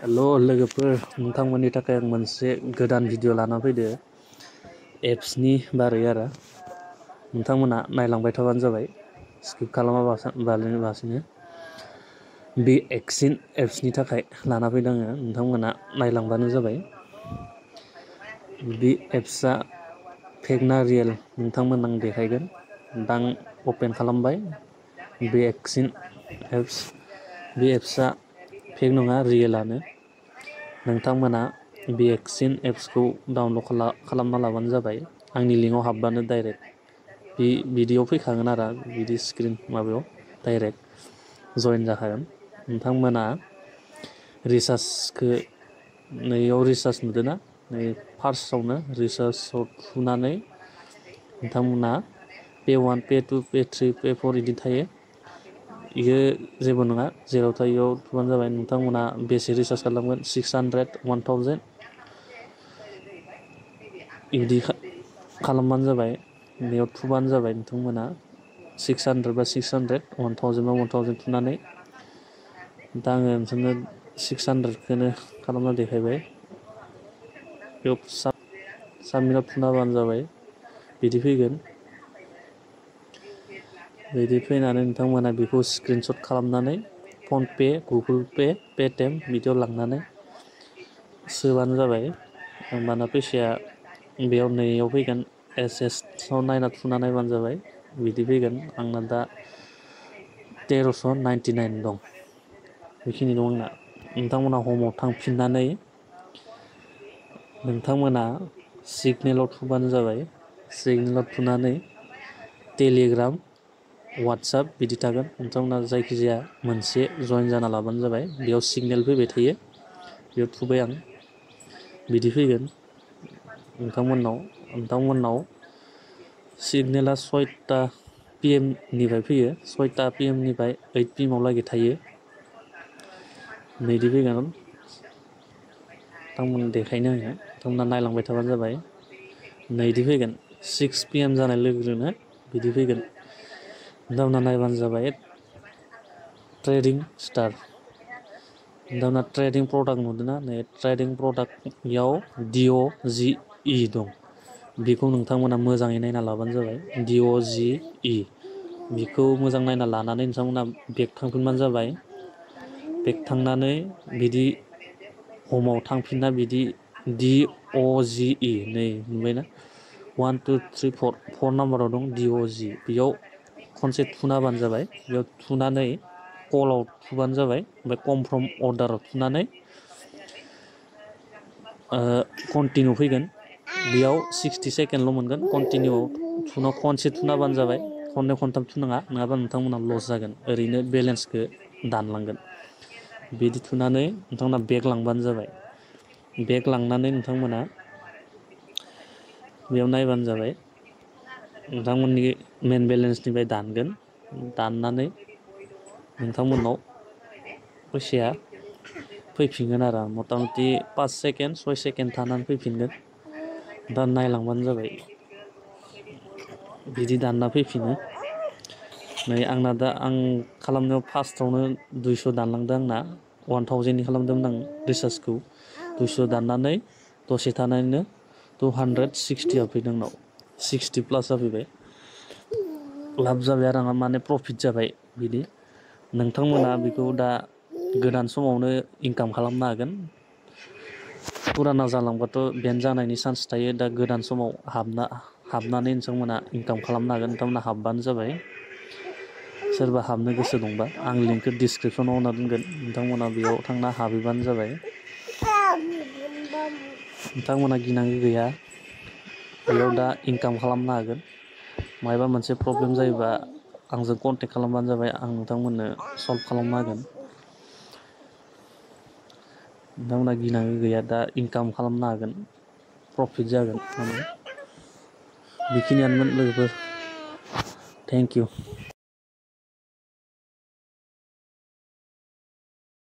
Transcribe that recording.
हेल' लोगोफोर नोंथांमोननि थाखाय आं मोनसे गोदान भिडिअ लाना फैदो एप्सनि बारै आरो नोंथांमोना नायलांबाय थाबानो जाबाय स्किप खालामालासिनो बे एक्सिन एप्सनि थाखाय लाना फैदों आङो नोंथांमोना नायलांबानो जाबाय बे एप्सआ फेक ना रियेल नोंथांमोन आं देखायगोन दा आं अपेन खालामबाय बे एक्सिन एप्स बे एप्सआ फेक नङा रियेलानो नोंथांमोना बे एक्सिन एप्सखौ डाउनलड खालामना लाबानो जाबाय आंनि लिंकआव हाबबानो डाइरेक्ट बे भिडिअ फैखागोन आरो बिदि स्क्रिन माबायाव डाइरेक्ट जइन जाखागोन नोंथांमोना रिसार्जखौ नैयाव रिसार्ज नुदोंना नै फार्स्टआवनो रिसार्जआव थुनानै नोंथांमोना पे 1 पे 2 पे 3 पे 4 बिदि थायो इयो जेबो नङा जेराव थायो इयाव थुबानो जाबाय नोंथांमोना बेसे रिसार्ज खालामगोन 600 1000 बिदि खालामबानो जाबाय बेयाव थुबानो जाबाय नोंथांमोना 600 बा 600 1000 बा 1000 थुनानै दा आङो नोंसोरनो 600खौनो खालामना देखायबाय बेयाव साबमिटआव थुना होबानो जाबाय बिदि फैगोन बिदि फैनानै नोंथांमोना बेखौ स्क्रिनशट खालामनानै फनपे गुगोल पे पेटिएम बिदियाव लांनानै सोबानो जाबाय होमबाना फैसाया बेयाव नैयाव फैगोन एसएसआव नायना थुना नायबानो जाबाय बिदि फैगोन आंना दा 1399 दं बेखिनि दं आंना नोंथांमोना हमाव थांफिननानै नोंथांमोना सिगनेलाव थुबानो जाबाय सिगनेलाव थुनानै टेलिग्राम वाट्सएप बिदि थागोन नोंथांमोना जायखिजाया मोनसे जइन जाना लाबानो जाबाय बेयाव सिगनेल फैबाय थायो बेयाव थुबाय आं बिदि फैगोन नोंथांमोननाव सिगनेला 6टा PM निफ्राय फैयो 6टा PM निफ्राय 8 PM लागै थायो नैदि फैगोन नोंथांमोन देखायनो आङो नोंथांमोना नायलांबाय थाबानो जाबाय नैदि फैगोन 6 PM जानाय लोगो लोगोनो बिदि फैगोन नोंथांमोना नायबानो जाबाय ट्रेडिं स्टार नोंथांमोना ट्रेडिं प्रडाक्ट नुदोंना नै ट्रेडिं प्रडाक्टयाव DOGE दं बेखौ नोंथांमोना मोजाङै नायना लाबानो जाबाय DOGE बेखौ मोजां नायना लानानै नोंथांमोना बेक थांफिनबानो जाबाय बेक थांनानै बिदि हमाव थांफिनना बिदि DOGE नै नुबायना 1 2 3 4 नाम्बाराव दं DOGE बेयाव खनसे थुना होबानो जाबाय बेयाव थुनानै कलाव थुबानो जाबाय ओमफ्राय कनफार्म अर्डाराव थुनानै कन्टिनिउ फैगोन बेयाव 60 सेकेन्डल' मोनगोन कन्टिनिउआव खनसे थुना होबानो जाबाय खननै खनथाम थुनाङा नङाबा नोंथांमोना लस जागोन ओरैनो बेलेन्सखौ दानलांगोन बिदि थुनानै नोंथांमोना बेक लांबानो जाबाय बेक लांनानै नोंथांमोना बेयाव नायबानो जाबाय नोंथांमोननि मेन बेलेन्सनिफ्राय दानगोन दाननानै नोंथांमोननाव फैसाया फैफिनगोन आरो मथा मथि 5 सेकेन्ड 6 सेकेन्ड थानानै फैफिनगोन दा नायलांबानो जाबाय बिदि दानना फैफिनो नै आंना दा आं खालामनायाव फार्स्टआवनो 200 दानलांदों आंना 1000नि खालामदोंमोन आं रिसार्जखौ 200 दाननानै दसे थानानैनो 260 फैदों आंनाव 60 प्लास जाफैबाय लाब जाबाय आरो आंहा माने प्रफिट जाबाय बिदि नोंथांमोना बेखौ दा गोदान समावनो इनकाम खालामनो हागोन फुराना जालांबाथ' बेन जानायनि चान्स थायो दा गोदान समाव हाबनानै नोंथांमोना इनकाम खालामनो हागोन नोंथांमोना हाबबानो जाबाय सोरबा हाबनो गोसो दंबा आं लिंकखौ डिसक्रिपसनाव होना दोनगोन नोंथांमोना बेयाव थांना हाबहैबानो जाबाय नोंथांमोना गिनांगौ गैया बेयाव दा इनकाम खालामनो हागोन मायबा मोनसे प्रब्लेम जायोबा आंजों कन्टेक्ट खालामबानो जाबाय आं नोंथांमोननो सल्भ खालामना होगोन नोंथांमोना गिनांगौ गैया दा इनकाम खालामनो हागोन प्रफिट जागोन माने बेखिनियानोमोन लोगोफोर थेंक इउ